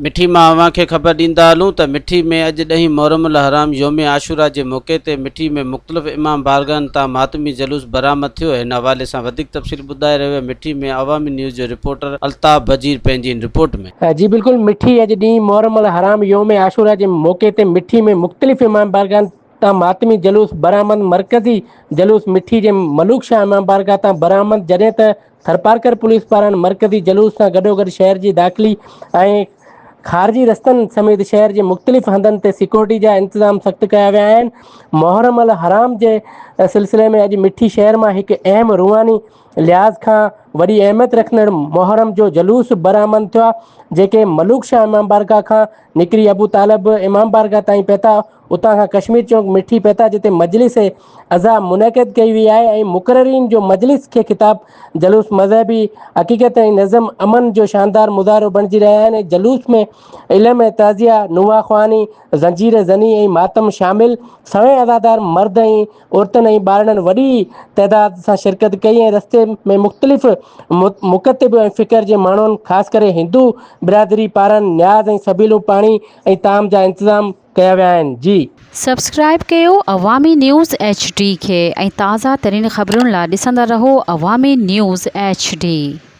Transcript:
مٺي مان اوهان کي خبر ڏيندا هلون ته مٺي ۾ اڄ ڏهين محرم الحرام يوم عاشورا جي موقعي تي مٺي ۾ مختلف امام بارگاهن تان ماتمي جلوس برآمد ٿيو ان حوالي سان وڌيڪ تفصيل ٻڌائي رهيو آهي مٺي ۾ عوامي نيوز جو رپورٽر الطاف بجير پنهنجي هن رپورٽ ۾. جي بلڪل مٺي اڄ ڏينهن محرم الحرام يوم عاشورا جي موقعي تي مٺي ۾ مختلف امام بارگاهن تان ماتمي جلوس برآمد مرڪزي جلوس مٺي جي ملوڪ شاهه امام بارگاهه تان برآمد جڏهن ته ٿرپارڪر پوليس پاران مرڪزي جلوس سان گڏوگڏ شهر جي داخلي ۽ خارجي رستن سميت شهر جي مختلف هنڌن تي سيڪيورٽي جا انتظام سخت ڪيا ويا آهن. محرم الحرام جي سلسلي ۾ اڄ مٺي شهر مان هڪ اهم روحاني لحاظ کان وڏي اهميت رکندڙ محرم جو جلوس برآمد ٿيا جيڪي ملوڪ شاهه امام بارگاهه کان نڪري ابو طالب امام بارگاهه تائين پهتا اتان کان ڪشمير چونڪ مٺي پهتا جتي مجلس عزا منعقد ڪئي وئي آهي ۽ مقررين جو مجلس کي خطاب جلوس مذهبي حقيقت ۽ نظم امن جو شاندار مظاهرو بڻجي رهيا آهن ۽ جلوس ۾ علم ۽ تعزيه، نوحه خواني، زنجير زني ۽ ماتم شامل سوين عزادار مرد ۽ عورتن ۽ ٻارڙن وڏي تعداد سان شرڪت ڪئي ۽ رستي ۾ مختلف مڪتب ۽ فڪر جي ماڻهن خاص ڪري هندو برادري پاران نياز ۽ سبيلون پاڻي ۽ طعام جا انتظام ڪيا ويا آهن جي. سبسڪرائيب ڪيو عوامي نيوز ايڇ ڊي کي ۽ تازه ترين خبرن لا ڏسندا رهو عوامي نيوز ايڇ ڊي.